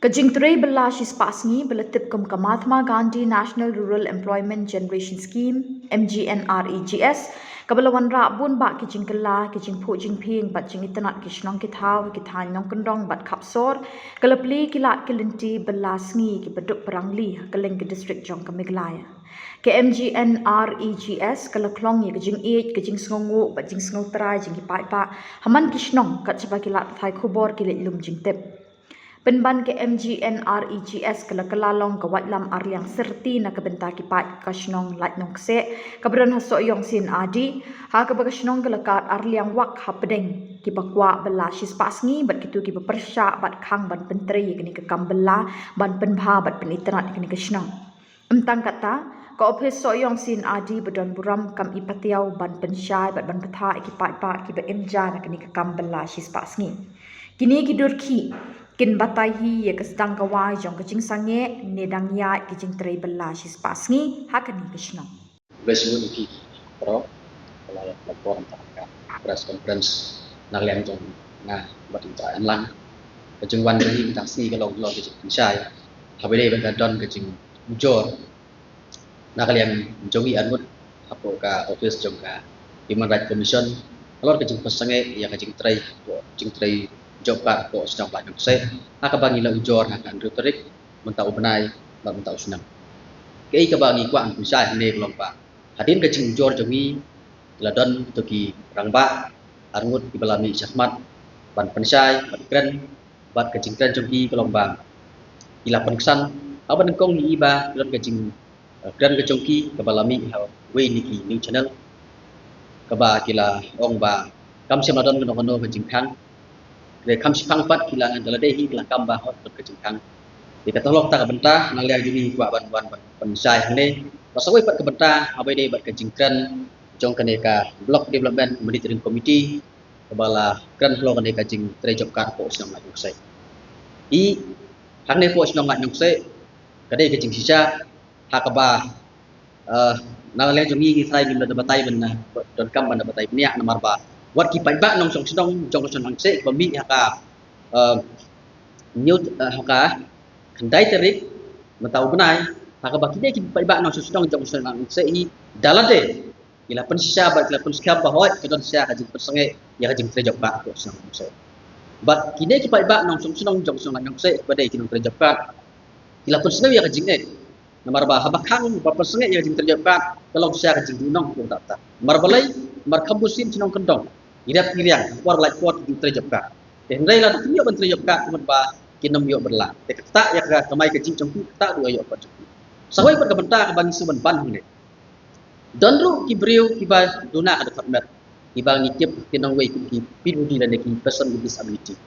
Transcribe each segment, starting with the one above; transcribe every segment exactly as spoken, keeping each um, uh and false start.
Ka jingtrei bylla shispah sngi ba la tip kum ka Mahatma Gandhi National Rural Employment Generation Scheme, M G N R E G S, kaba la wanrah bun bah ki jingkylla, ki jingphuh jingphieng bad jingitynnad ki shnong ki thaw, ki thaiñ nongkyndong bad khapsor, ka la plie ki lad ki lynti bylla sngi kiba duk ba rangli ha kylleng ki district jong ka Meghalaya. Ka M G N R E G S ka la khlong ïa ka jingïeit, ka jingsngewnguh bad jingsngewtrai jong ki paidbah ha man ki shnong, kat shaba ki lad pathai khubor ki leit lum jingtip. Pynban ka M G N R E G S ka la kylla long ka waitlam arliang syrti na ka bynta ki paid ka shnong Laitumkhrah, kaba don ha Sohiong C&RD, ha kaba ka shnong ka la kad arliang wak hapdeng kiba kwah bylla shispah sngi bad kito kiba pyrshah bad khang ban pyntrei ïa kane ka kam bylla ban pynbha bad pynitynnad ïa kane ka shnong. Ym tang katta, ka ophis Sohiong C&RD ba don burom kam i patiaw ban pynshai bad ban bthah ïa ki paidbah kiba im ja na kane ka kam bylla shispah sngi. Kine ki dur khih kin batai hi ïa ka sdang ka wai jong ka jingsangeh ne dang ïaid ki jingtrei bylla shispah sngi ha kane ka shnong. Bes ngut ki pro kala ïa platform ta ka press conference na liang jong nga bad ta enlang. Ka jingwan jong ngi ta sngi ka long long ka jingpynshai. Haba dei ban ka don ka jingujor na ka liang jong ngi arngut hapoh ka office jong ka Human Rights Commission halor ka jingpynsangeh ïa ka jingtrei, jingtrei job card hapoh shnong Laitumkhrah, ha kaba ngi la ujor ha ka hynriew tarik mynta u bnai bad mynta u snem. Kaei kaba ngi kwah ban pynshai hangne ka long ba hadien ka jingujor jong ngi, ki la don kito ki rangbah arngut kiba la mih shakhmat ban pynshai, ban kren, bad ka jingkren jong ki ka long ba ki la pynksan, haba nyngkong ngi i ba ki don ka jing, eh, kren ka jong ki kaba la mih ha wei na ki news channel, kaba ki la ong ba kam shym la don kano kano ka jingkhang. Re kam shipang pat ki la ngan ka la dei hi ki la kam ba hot ka jingkhang. Ïa kata long ta ka bynta na liang jong ngi kwah ban wan ban pynshai hangne. Ba sa wei pat ka bynta haba dei bad ka jingkren jong kane ka Block Development Monitoring Committee kaba la kren halor kane ka jingtrei job card hapoh shnong Laitumkhrah. I hangne hapoh shnong Laitumkhrah ka dei ka jingshisha ha kaba, eh, na liang jong ngi ngi trai ngim da batai ban, eh, donkam ban da batai bniah namar ba wat ki paidbah nongshong shnong jong ka shnong Laitumkhrah ba mih ha ka, eh, new, eh, ha ka khyndai tarik mynta u bnai, ha kaba kine ki paidbah nongshong shnong jong ka shnong Laitumkhrah hi da lade ki la pynshisha bad ki la pynskhem ba hooid ka don shisha ka jingpynsangeh ïa ka jingtrei job card hapoh shnong Laitumkhrah. Bad kine ki paidbah nongshong shnong jong ka shnong Laitumkhrah ba dei ki nongtrei job card ki la pynsngew ïa ka jingeh. Namar ba haba khang ba pynsangeh ïa ka jingtrei job card ka long shisha ka jingduhnong kumta ta. Namar balei? Namar kham bun sien ki nongkyndong i rep i riang por lait por ki jingtrei job card. Te hynrei lada kim ïoh ban trei job card kumta ba kin ym ïoh bylla. Te kata ïa ka kamai kajih jong ki kata ruh ïoh pat jong ki. Sa wei pat ka bynta kaba ngi shu ban ban hangne. Don ruh ki briew kiba duna ka dkhot met kiba ngi tip ki nongwei kum ki P W D lane ki person with disability.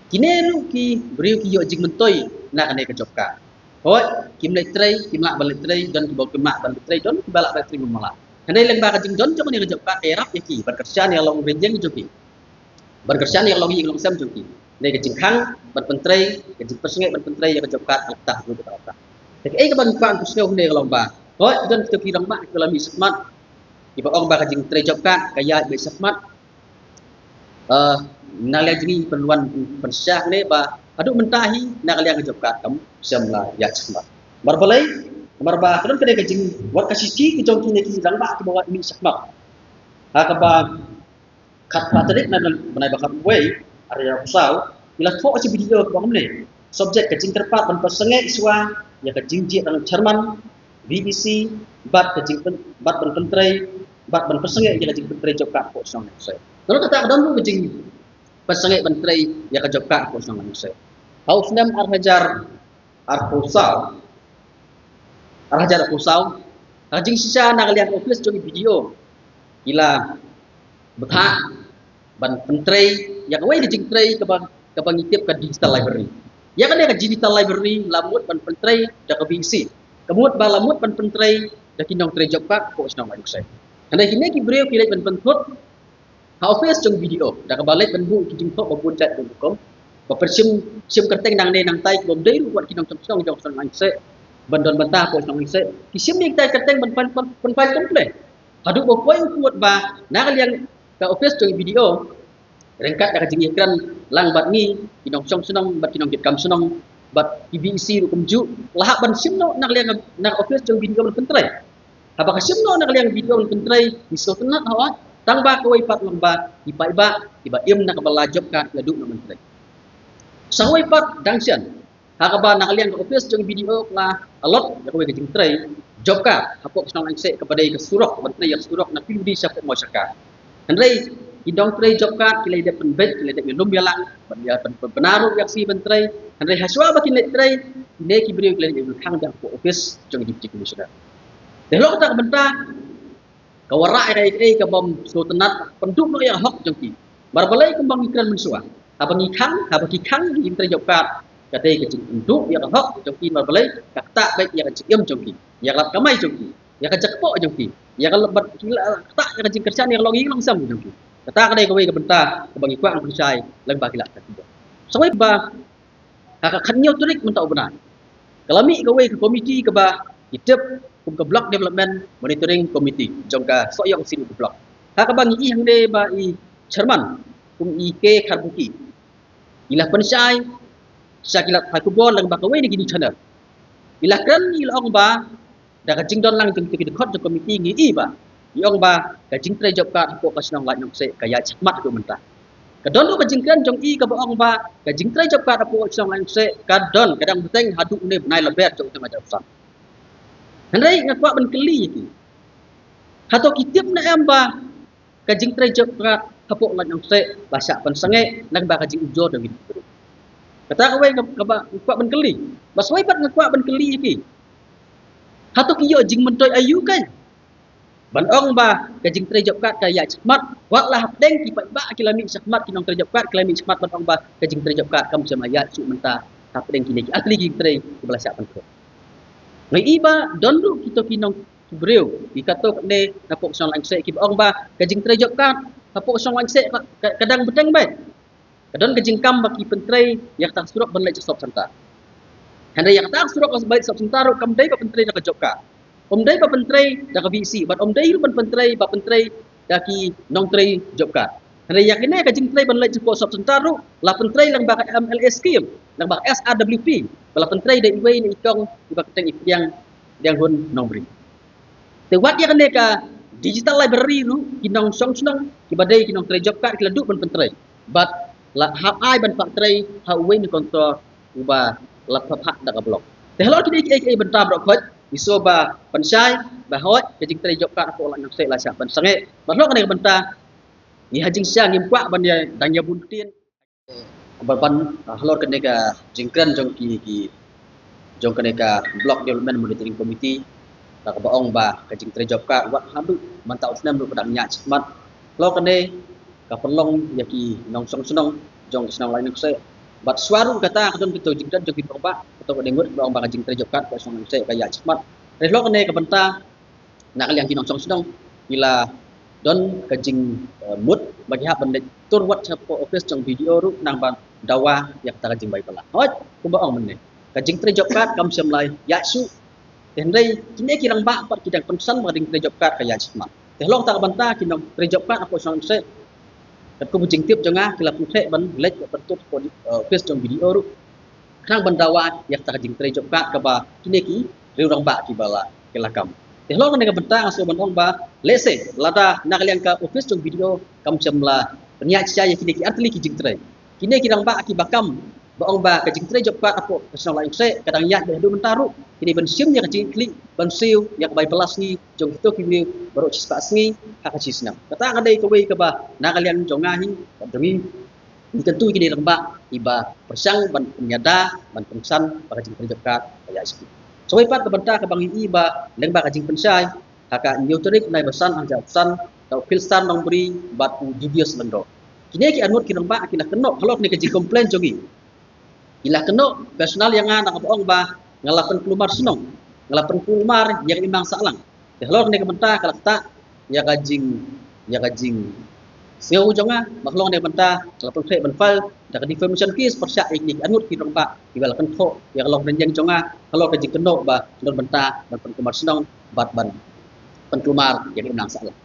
Kine ruh ki briew ki ïoh jingmyntoi na kane ka job card. Hooid, kim leit trei, kim lah ban leit trei, don kiba kim lah ban leit trei, don kiba lah ban leit trei mala. Hynrei lyngba ka jingdon jong kane ka job card ka ïarap ïa ki ban kyrshan ïa ka long rynïeng jong ki. Ban kyrshan ïa ka long ïing long sem jong ki. Dei ka jingkhang ban pyntrei, ka jingpynsangeh ban pyntrei ïa ka job card ka la ktah ruh ka la ktah. Te kaei kaba ngi kwah ban pynsngew hangne ka long ba hooid don kito ki rangbah kiba la mih shakhmat kiba ong ba ka jingtrei job card ka ïaid beit shakhmat. Eh, na liang jong ngi pynwan pynshah hangne ba haduh mynta hi na ka liang ka job card kam shym la ïaid shakhmat. Namar balei? Namar ba ka don kane ka jing, wat ka shithi ka jong kine ki rangbah kiba wat mih shakhmat. Ha kaba khatphra tarik na bnai ba khatwei, ar hajar arphew saw, ki la thoh sha B D O kaba kumne. Subject ka jingkyrpad ban pynsangeh shuwa ïa ka jingjied rangbah chairman V E C bad ka jingpyn, bad ban pyntrei, bad ban pynsangeh ïa ka jingpyntrei job card hapoh shnong Laitumkhrah. Nalor kata ka don ruh ka jingpynsangeh ban trei ïa ka job card hapoh shnong Laitumkhrah. Ha u snem ar hajar arphew saw, ar hajar arphew saw, ka jingshisha na ka liang ka office jong i B D O ki la bthah ban pyntrei ïa kawei ka jingtrei kaba, kaba ngi tip ka digital library. Ïa kane ka digital library la mut ban pyntrei da ka V E C. Ka mut ba la mut ban pyntrei da ki nongtrei job card hapoh shnong Laitumkhrah. Hynrei kine ki briew ki leit ban pynthut ha office jong B D O da kaba leit ban buh ki jingthoh ba bun jait bun rukom. Ba pynshim, shim kyrteng nangne nangtai kiba ym dei ruh wat ki nongshong shnong jong shnong Laitumkhrah ban don bynta hapoh shnong Laitumkhrah. Ki shim ïa kitai kyrteng ban pyn, pyn, pyn file complaint. Haduh ba poi u pud ba na ka liang ka office jong i B D O ryngkat da ka jingïakren lang bad ngi ki nongshong shnong bad ki nongkitkam shnong bad ki B E C ruh kumjuh, la hap ban shim noh na ka liang, na ka office jong BDO ban pyntrei. Haba ka shim noh na ka liang BDO ban pyntrei, ngi sngewtynnat hooid, tang ba kawei pat long ba ki paidbah kiba im na kaba la job card la duh noh ban trei. Sa kawei pat dang shen, ha kaba na ka liang ka office jong BDO la allot ïa kawei ka jingtrei job card hapoh ka shnong Laitumseh kaba dei ka surok, ban trei ïa ka surok na PWD sha Mawshynrut. Hynrei ki nongtrei job card ki la dep pynbeit, ki la dep ïalum ïalang, ban ïa pyn-, pyn-, pynbna ruh ïa ka sngi ban trei. Hynrei hashwa ba kin leit trei, kine ki briew ki la dep ïalum khang da hapoh office jong Deputy Commissioner. Te halor kata ka bynta, ka wanrah ïa kaei kaei kabym sngewtynnat, pynduh noh ïa ka hok jong ki. Namar balei kumba ngi kren mynshuwa, haba ngi khang, haba ki khang ki jingtrei job card, ka dei ka jingpynduh ïa ka hok jong ki, namar balei ka ktah beit ïa ka jingim jong ki, ïa ka lad kamai jong ki, ïa ka jakpoh jong ki, ïa ka lad, ki la ktah ïa ka jingkyrshan, ïa ka longïing longsem jong ki. Kata ka dei kawei ka bynta kaba ngi kwah ban pynshai lyngba ki lad ka. Sa kawei ba ha ka khathynñiew tarik mynta u bnai, ka la mih kawei ka komiti kaba ki tip kum ka Block Development Monitoring Committee jong ka Sohiong Sri Block, ha kaba ngi ïohi hangne ba i chairman kum i K Kharbuki i la pynshai sha ki lad pathai khubor lyngba kawei na ki news channel. I la kren, i la ong ba da ka jingdon lang jong ki dkhot jong komiti ngi i ba i ong ba ka jingtrei job card hapoh ka shnong Laitumseh ka ïaid shakhmat haduh mynta. Ka don ruh ka jingkren jong i kaba ong ba ka jingtrei job card hapoh ka shnong Laitumseh ka don, ka dang bteng haduh une u bnai Lber jong u snem ar hajar arphew san. Hynrei nga kwah ban kylli ïa ki, hato ki tip ne em ba ka jingtrei job card hapoh Laitumseh la shah pynsangeh lyngba ka jingujor jong ki briew? Kata kawei kaba nga kwah ban kylli. Bad sa kawei pat nga kwah ban kylli ïa ki, hato ki ïoh jingmyntoi aïu kein ban ong ba ka jingtrei job card ka ïaid shakhmat, wat la hapdeng ki paidbah ki la mih shakhmat, ki nongtrei job card ki la mih shakhmat ban ong ba ka jingtrei job card kam shym la ïaid shuh mynta hapdeng kine ki artylli ki jingtrei kiba la shah pynkhreh? Nga i ba don ruh kito ki nong, ki briew, ki katto katne na hapoh ka shnong Laitumseh kiba ong ba ka jingtrei job card hapoh ka shnong Laitumseh ka, ka, ka dang bteng beit. Ka don ka jingkam ba ki pyntrei ïa kata ka surok ban leit sha Sop Center. Hynrei ïa kata ka surok ban leit sha Sop Center ruh kam dei ba pyntrei da ka job card. Ym dei ba pyntrei da ka VC, bad ym dei ruh ban pyntrei, ba pyntrei da ki nongtrei job card. Hynrei ïa kine ka jingtrei ban leit sha Sop Center ruh la pyntrei lyngba ka MLA scheme, lyngba ka SRWP, ba la pyntrei da iwei na i kong iba kyrteng i Pdiang, Pdiang Hun Nongbri. Te wat ïa kane ka digital library ruh, ki nongshong shnong kiba dei ki nongtrei job card ki la duh ban pyntrei. Bad la hap ai ban phah trei ha uwei na u counter uba la phah da ka block. Te halor kine kiei kiei bynta baroh khoit, ngi sngewbha pynshai ba hooid ka jingtrei job card hapoh Laitumseh la shah pynsangeh. Bad halor kane ka bynta ngi ha jingshisha ngim kwah ban ïa dang ïa bun ktien. Ban, ban, ah, halor kane ka jingkren jong ki, ki, jong kane ka Block Development Monitoring Committee, kaba ong ba ka jingtrei job card wat haduh mynta u snem ruh ka dang ïaid shakhmat. Halor kane ka pynlong ïa ki nongshong shnong jong ka shnong Laitumseh. Bad shuwa ruh kata ka don kito jingkren jong ki paidbah, kito ki nongbud ba ong ba ka jingtrei job card ka shnong Laitumseh ka ïaid shakhmat. Te halor kane ka bynta na ka liang ki nongshong shnong ki la don ka jing, eh, mut ba ki hap ban leit tur wat sha office jong BDO ruh khnang ban dawa ïa kata ka jingbai bylla. Hooid, kumba ong mynne, ka jingtrei job card kam shym la ïaid shuh. Te hynrei kine ki rangbah pat ki dang pynsan ba ka jingtrei job card ka ïaid shakhmat. Te halor kata ka bynta ki nongtrei job card hapoh shnong Laitumseh, katkum ka jingtip jong nga, ki la pynkhreh ban leit ban tur hapoh, eh, office jong BDO ruh khnang ban dawa ïa kata ka jingtrei job card kaba kine ki riew rangbah kiba la, ki la kam. Te halor kane ka bynta nga sngewbha ban ong ba lehse lada na ka liang ka office jong BDO kam shym la pynïaid shisha ïa kine ki artylli ki jingtrei, kine ki rangbah kiba kam ba ong ba ka jingtrei job card hapoh ka shnong Laitumseh ka dang ïaid beit haduh mynta ruh, kine ban shim ïa ka jingkhlieh ban siew ïa ka bai bylla sngi jong kito ki briew baroh shispah sngi ha ka shi snem. Kata ka dei kawei kaba na ka liang jong nga hi, jong ngi, ngi kyntu ïa kine ki rangbah kiba pyrshang ban pynïada, ban pynsan ba ka jingtrei job card ka ïaid shakhmat. Sa kawei pat ka bynta kaba ngi i ba lyngba ka jingpynshai ha ka hynñiew tarik bnai ba san ar hajar arphew san, da u Philstar Nongbri bad u Dubious Lyngdoh. Kine ki arngut ki rangbah ki la kynnoh halor kane ka jingcomplain jong ngi. Ki la kynnoh personal ïa nga na kaba ong ba nga la pynkulmar shnong, nga la pynkulmar ïa ka imlang sahlang. Te halor kane ka bynta ka la ktah ïa ka jing, ïa ka jingsngew jong nga, bad halor kane ka bynta ka la pynkhreh ban file da ka defamation case pyrshah ïa kine ki arngut ki rangbah kiba la kynthoh ïa ka longrynieng jong nga halor ka jingkynnoh ba don bynta ban pynkulmar shnong bad ban pynkulmar ïa ka imlang sahlang.